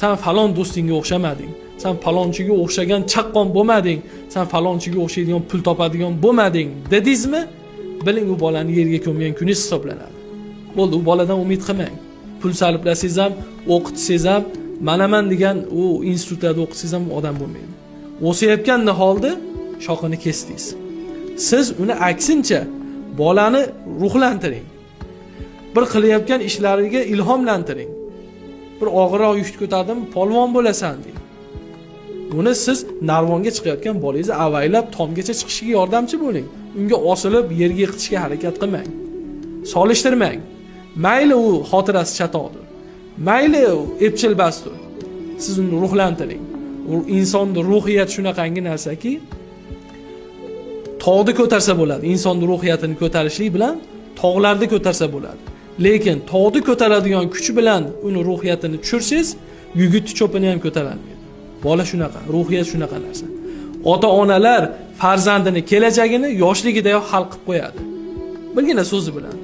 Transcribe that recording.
San falon do'stingga o'xshamading, san falonchiga o'xshagan chaqqon bo'lmading, san falonchiga o'xshaydigan pul topadigan bo'lmading dedingizmi, biling, u bolani yerga ko'mgan kuningiz hisoblanadi. Bo'ldi, u boladan umid qilmang. Pul sarflasangiz ham, o'qitsangiz ham, manaman degan u institutlarda o'qitsangiz ham, u odam bo'lmaydi. O'sayotgan niholni shoxini kesdingiz. Siz uni aksincha bolani ruhlantiring, bir qilayotgan ishlariga ilhomlantiring. Bir og'irroq yukni ko'tardim, polvon bo'lasan deng. Uni siz narvonga chiqayotgan bolangizni avaylab tomgacha chiqishiga yordamchi bo'ling. Unga osilib yerga yiqitishga harakat qilmang, solishtirmang. Mayli, u xotirasi chatoqdir, mayli, u epchilbasdir, siz uni ruhlantiring. U insonni ruhiyati shunaqangi narsaki, tog'ni ko'tarsa bo'ladi. Insonni ruhiyatini ko'tarishlik bilan tog'larni ko'tarsa bo'ladi, lekin tog'ni ko'taradigan kuch bilan uni ruhiyatini tushirsangiz, yugutni cho'pini ham ko'tarolmaydi. Bola shunaqa, ruhiyat shunaqa narsa. Ota onalar farzandini kelajagini yoshligidayoq hal qilib qo'yadi birgina so'zi bilan.